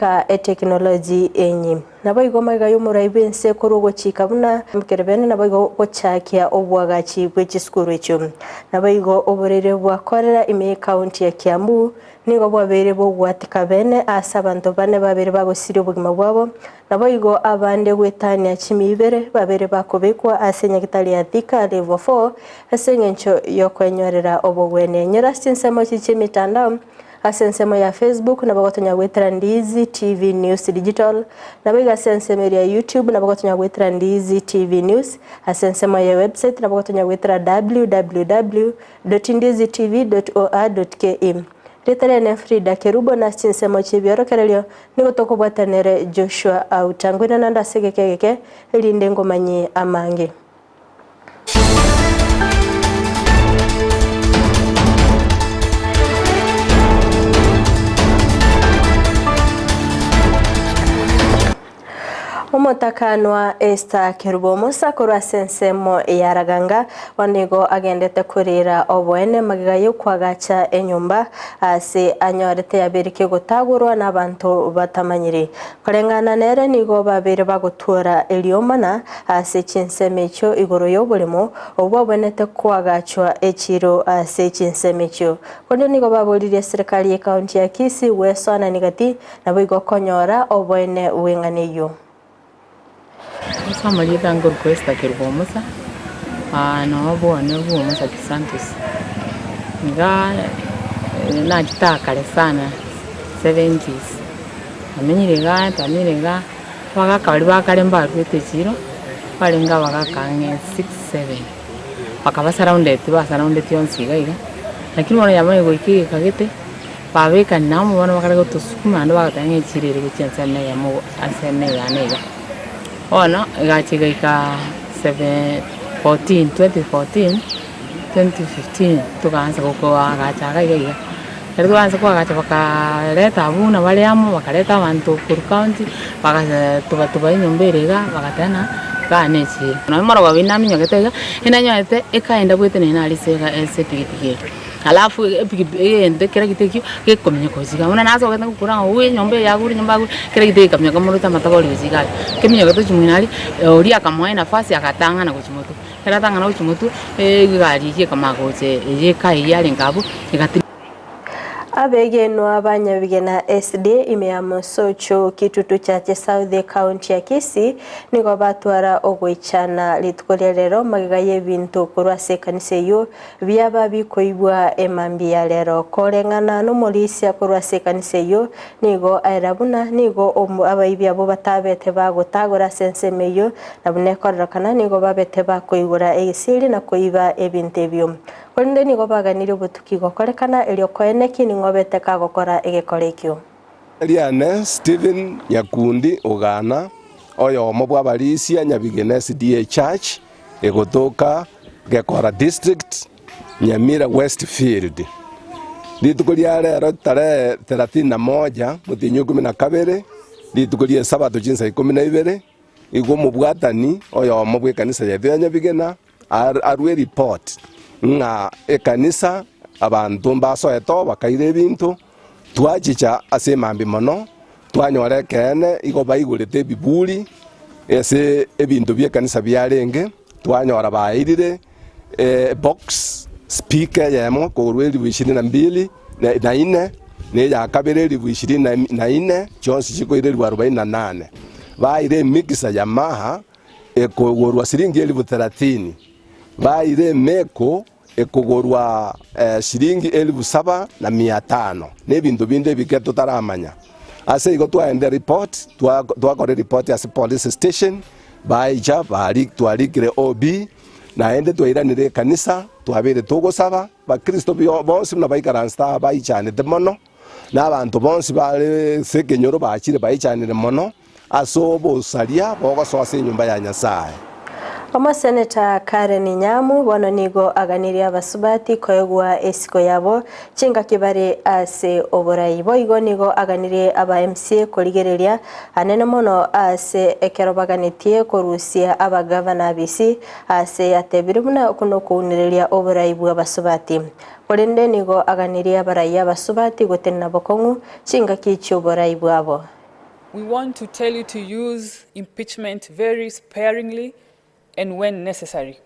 Ka etekinoloji enyi. Naboigo magega y'omorai bw'ense korwa ogochika buna ekerebene naboigo gochakia oboagachi bwe chisukuru echio. Naboigo oborere bwa korera ime y'ecounty ya Kiambu nigo bwabeire bogwatika bene ase abanto bane babere bagosiria obogima bwabo naboigo abande goetania chimia ibere babere bakobekwa ase enyagitari ya Thika Level 4 ase eng'encho y'okwenyorera obogwenia. Nyora ase chinsemo echi chi'emitandao. Ase ensemo ya Facebook nabo gotonya goetera Ndizi TV News Digital, naboigo ase ensemo eria ya YouTube nabo gotonya goetera Ndizi TV News, ase ensemo ya website nabo gotonya goetera www.ndizitv.or.ke. Rieta riane Frida Kerubo na ase chinsemo chi'ebiorokererio nigo tokobwatanere Joshua Auta. Ngoina naende ase egeka egeke erinde ngomanyie amange. Omotakanwa Esther Kerubo Omosa korwa ase ensemo ya Raganga bono nigo agendete korera oboene magega y'okoagacha enyomba ase anyorete yabeire kegotagorwa n'abanto batamanyiri. Koreng'ana nere nigo babeire bagotwora eriomana ase chinsemo echio igoro y'oboremo obwo bwabwenerete koagachwa echiiro ase chinsemo echio. Korende nigo baboririe eserekari y'ecounty ya Kisii gwesoanania gati naboigo konyora oboene bw'eng'ana eyio. Ase amarieta nkorokwa Esther Kerubo Omusa, noo bwane bwa Omusa Kisantus. Iga nachete aa kare sana seventies, namenyire igaa twamenyire igaa. Abagaka baria ba kare mbaruete echiro, barenge abagaka ang'e six, seven, bakaba surrounded basurroundeti onsi iga iga, lakini bono yamanya goika egeka gete, babekani amo bono bakare gotosukuma naende bagoteba ng'a echiro ere gochia ensemo eyemo ensemo eyane iga. Bono, egacha egaika seven 14 2014, 2015 togaansa gokoagacha iga iga iga. Ekero twaansa koagacha bakareta abwo buna bare amo, bakareta abanto korwa county, bagatuba tuba enyomba ere iga, bagateba ng'a igaa na echiro. Nonye morogoba oyio naminyogete iga, enanyorete ekaenda bwetenena aria ase ase epikipiki eye. Alafu epikipiki egento kera gete ekio, gekominyoka gochia igaa. Buna nasogete ngokora ng'a ooh enyomba eye yagure enyomba yagure, kera gete gekaminyoka morete amatobori gochia igaa aria. Keminyogete gochia moino aria, oria akamoa enafasi agatang'ana gochia motwe. Ekero atang'ana gochia motwe, egari eyio ekamanya gocha eye eka eyio yarenge abwo, egati. Abegenwa ba Nyabigena SDA ime ya Mosocho, Kitutu Chache South, Ekaunti ya Kisii nigo batwara ogoichana rituko ria rero magega y'ebinto korwa ase ekanisa eyio biaba bikoigwa emambia ya rero. Koreng'ana nomorisia korwa ase ekanisa eyio nigo aera buna nigo abaibi abwo batabete bagotagora ase ensemo eyio na buna ekororokana nigo babete bakoigora egesieri na koiba ebinto ebio. Korende nigo baganirie obotuki gokorekana, erio koeneki ning'o obete kagokora egekora ekio. Riane Stephen Nyakundi Ogana, oyomo bw'abarisia Nyabigena SDA Church egotoka Gekora District, Nyamira West Field. Rituko ria rero tarehe thelathini na moja motienyi o ikomi na kabere, rituko ri'Esabato chinsa ikomi na ibere, igo omobwatani oyomo bw'ekanisa yaito ya Nyabigena arue report ng'a ekanisa abanto mbasoete oo bakaira ebinto, twachicha ase emambia mono, twanyora ekeene igo baigorete ebiburi ase ebinto bi'ekanisa biarenge, twanyora bairire ebox, speaker eyemo korwa elifu ishirini na mbili na ine, na eya kabere elifu ishirini na ine, chionsi chikoira elifu arobaini na nane. Baire emixer Yamaha ekogorwa siringi elifu thelathini, baire emeko ekogorwa siringi elifu saba na mia tano, na ebinto binde ebike totaramanya. Ase igo twaende report, twakora ereport ase police station, baicha twarikire OB, naende twairanire ekanisa, twabeire togosaba, bakristo bonsi buna baikaransete aa baichanete mono, na abanto bonsi bare ase ekenyoro bachire baichanire mono. Ase obosaria bogosoa ase enyomba ya Nyasae. Omoseneta Karen Nyamu bono nigo aganirie abasubati koegwa esiko yabo chingaki bare ase oborai. Boigo nigo aganirie aba MCA korigereria anene mono ase ekero baganetie korusia abagavana abisi ase yatebire buna okwo nokounereria oborai bw'abasubati. Korende nigo aganirie abarai abasubati gotenena bokong'u chingaki chi'oborai bwabo. We want to tell you to use impeachment very sparingly and when necessary.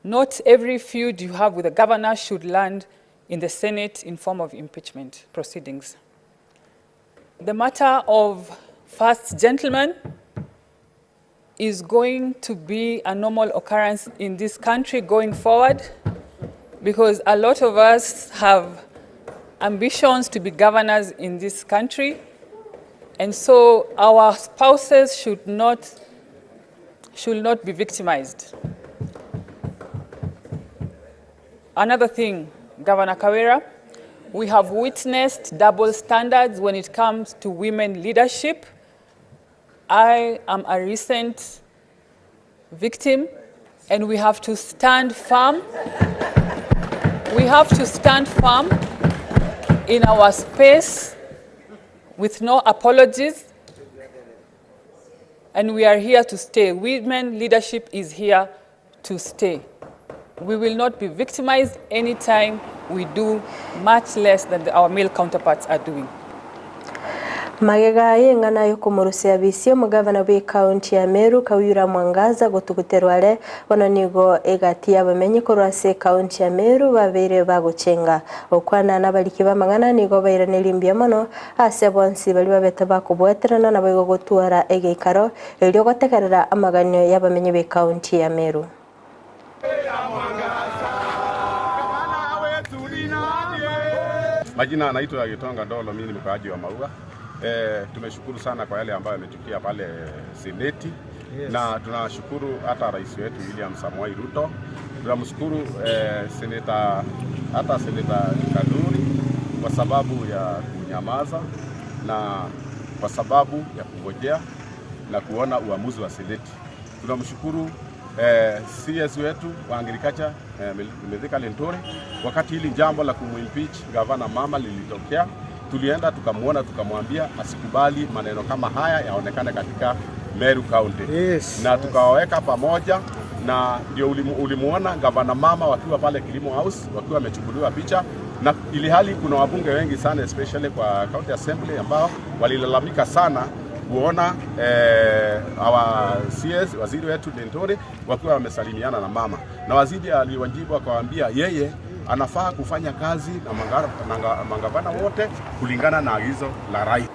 Not every feud you have with the governor should land in the Senate in form of impeachment proceedings. The matter of first gentleman is going to be a normal occurrence in this country going forward, because a lot of us have ambitions to be governors in this country, and so our spouses should not be victimized. Another thing, Governor Kawira, we have witnessed double standards when it comes to women leadership. I am a recent victim, and we have to stand firm. We have to stand firm in our space with no apologies, and we are here to stay. Women leadership is here to stay. We will not be victimized anytime we do much less than our male counterparts are doing. Magega y'eng'ana yokomorusia bisi omugavana bwe county ya Meru Kawira Mwangaza gotuguterwa are bono nigo egati abamenyi korwa ase county ya Meru babere bagochenga okwana n'abariki b'amang'ana nigo bairaneri mbuya mono ase bonsi bari babete bakobweterana nabo igo gotwara egeikaro erio gotegerera amaganio y'abamenyi be county ya Meru. Majina anaitwa Gitonga Ndolo, mimi ni mkaaji wa Maua. Tumeshukuru sana kwa yale ambayo yametukia pale Seneti. Na tunashukuru hata rais wetu William Samoei Ruto. Tunamshukuru seneta, hata Seneta Kaduri kwa sababu ya kunyamaza na kwa sababu ya kungojea na kuona uamuzi wa Seneti. Tunamshukuru CS wetu wa Agriculture, Mithika Linturi. Wakati hili jambo la kumuimpeach gavana mama lilitokea, tulienda tukamwona, tukamwambia asikubali maneno kama haya yaonekane katika Meru County. Na tukawaweka pamoja na ndio ulimuona gavana mama wakiwa pale Kilimo House wakiwa wamechukuliwa picha, na ili hali kuna wabunge wengi sana, especially kwa County Assembly, ambao walilalamika sana kuona our CS, waziri wetu Linturi, wakiwa wamesalimiana na mama, na waziri aliwajibu akawaambia yeye anafaa kufanya kazi na magavana wote kulingana na agizo la rais.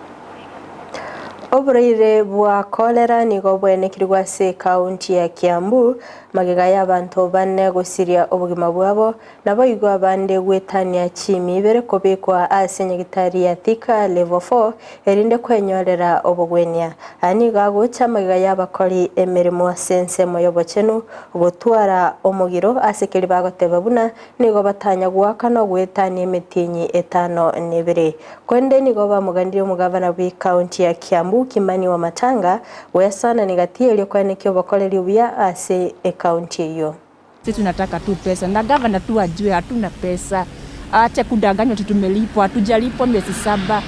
Obureire bwa kolera nigo bwenekirwe ase kaunti ya Kiambu magega y'abantu bane gusiria obugima bwabo nabo igo abande gwetania chimi ibere kobekwa ase nyagitari ya Thika level 4 erinde kwenyorera obugwenia anigo agocha magega y'abakori emirimo ase ensemo y'obochenu gotwara omugiro ase keri bagoteba buna nigo batanya gwaka no gwetania emitinyi 52 kwende nigo bamugandire omugavana bwi kaunti ya Kiambu Kimani wa Matanga wesana nigatie iliyokuwa obokoreri buya ase ekaunti eyo. Sisi tunataka tu pesa na gavana tu ajue hatuna pesa, aache kudanganywa tu tumelipwa, hatujalipwa miezi 7.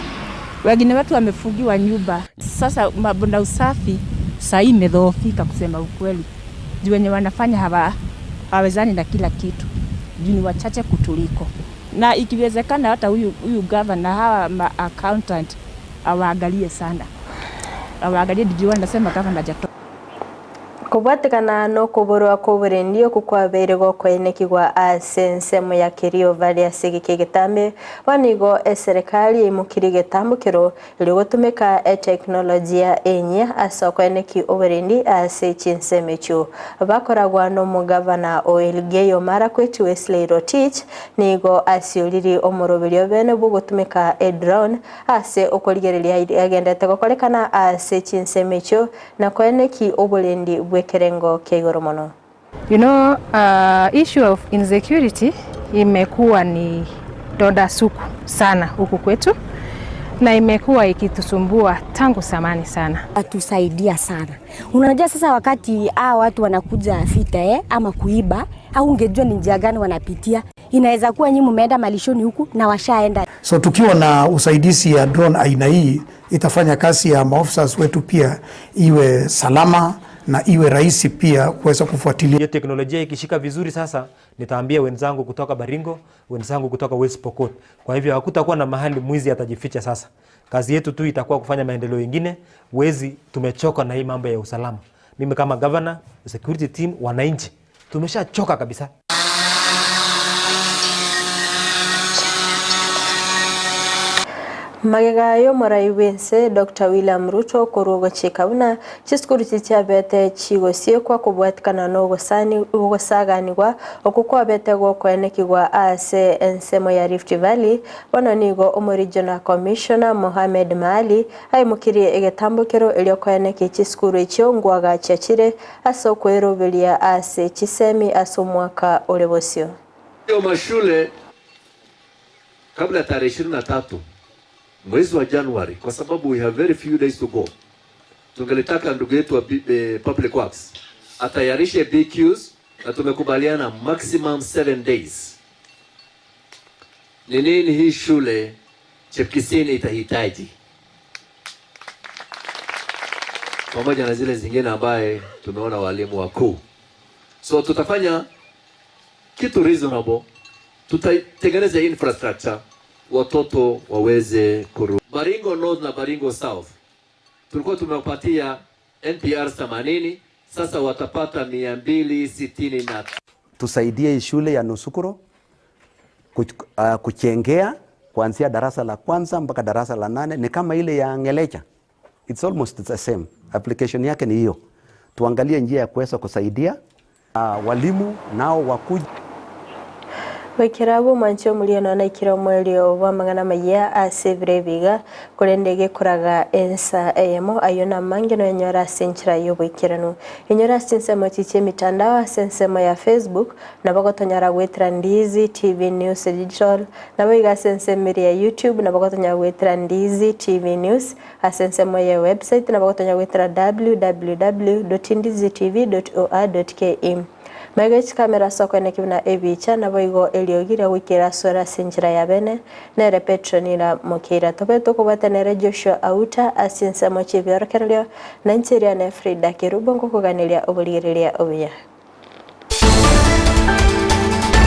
Wengine wetu wamefungiwa nyumba. Sasa mambo na usafi saa hii imedhoofika kusema ukweli. Juu wenye wanafanya hawawezani na kila kitu. Juu ni wachache kutuliko. Na ikiwezekana hata huyu gavana hawa ma accountant awaangalie sana. Awaangalie ndio wanasema gavana hajatoa. Kobwatekana no kuborwa koburendio kukwabeire gokwenekigwa ase ensemo ya Kerio Valley ase geke getambe banigo eserikali imukiri getambukiro iligotumika eteknolojia enye ase okweneki oburendi ase chinsemo echo bakoragwa no mugavana o Elgeyo Marakwet Wesley Rotich nigo asioriri omoroberio bene bugotumika e drone ase okorigereria agendete gokorekana ase chinsemo echo na kweneki oburendi bwekerengo kia igoro mono. Issue of insecurity imekuwa ni donda suku sana huku kwetu na imekuwa ikitusumbua tangu zamani sana. Atusaidia sana. Unajua sasa wakati hao watu wanakuja vita ama kuiba au ungejua ni njia gani wanapitia, inaweza kuwa nyinyi mmeenda malishoni huku na washaenda. So tukiwa na usaidizi ya drone aina hii itafanya kazi ya maofisa wetu pia iwe salama na iwe rahisi pia kuweza kufuatilia. Hiyo teknolojia ikishika vizuri sasa nitaambia wenzangu kutoka Baringo, wenzangu kutoka West Pokot. Kwa hivyo hakutakuwa na mahali mwizi atajificha sasa. Kazi yetu tu itakuwa kufanya maendeleo ingine. Wezi tumechoka na hii mambo ya usalama. Mimi kama governor, security team, wananchi tumeshachoka kabisa. Magega y'omorai bwense Dr. William Ruto korwogochika buna chisukuru chichiabete chigosiekwa kobwatikana na ogosaganigwa okwo kwabete gokoenekigwa ase ensemo ya Rift Valley. Bono nigo omoregional commissioner Mohamed Maali aimukirie egetambokero erio koeneki chisukuru echio ngwagacha chire ase okweroberia ase chisemi ase omwaka ore bosio. Mashule kabla tarehe 23 mwezi wa Januari, kwa sababu we have very few days to go, tungelitaka ndugu yetu wa Public Works atayarishe BQs, na tumekubaliana maximum 7 days. Ni nini hii shule Chepkisini itahitaji, pamoja na zile zingine ambaye tumeona walimu wakuu. So tutafanya kitu reasonable, tutatengeneza infrastructure watoto waweze kurudi. Baringo North na Baringo South tulikuwa tumewapatia NPR 80, sasa watapata 260. Tusaidie shule ya Nusukuro kuchengea kuanzia darasa la kwanza mpaka darasa la 8, ni kama ile ya Ngelecha. It's almost the same. Application yake ni hiyo. Tuangalie njia ya kuweza kusaidia walimu nao wakuja. Wekirabo mwancho muliono na ikiro mwelio wa mangana maya asevre biga kurendege kuraga ensa eyemo ayona mange no enyora senchira yobwikirano enyora sensemo chiche mitandao sensemo ya Facebook na bagotonyara gwetira Ndizi TV News Digital na boiga sensemo ya YouTube na bagotonyara gwetira Ndizi TV News asensemo ya website na bagotonyara gwetira www.ndizitv.or.ke. Magechi kamera soko ene kibina ebicha na boigo eliogira wikira sora sinjira ya bene nere Petronila Mokira tobe tokobatanere Joshua Auta asinsa mochi byorokerelio na nchiria ne Frida Kerubo ngokuganiria obuligereria obuya.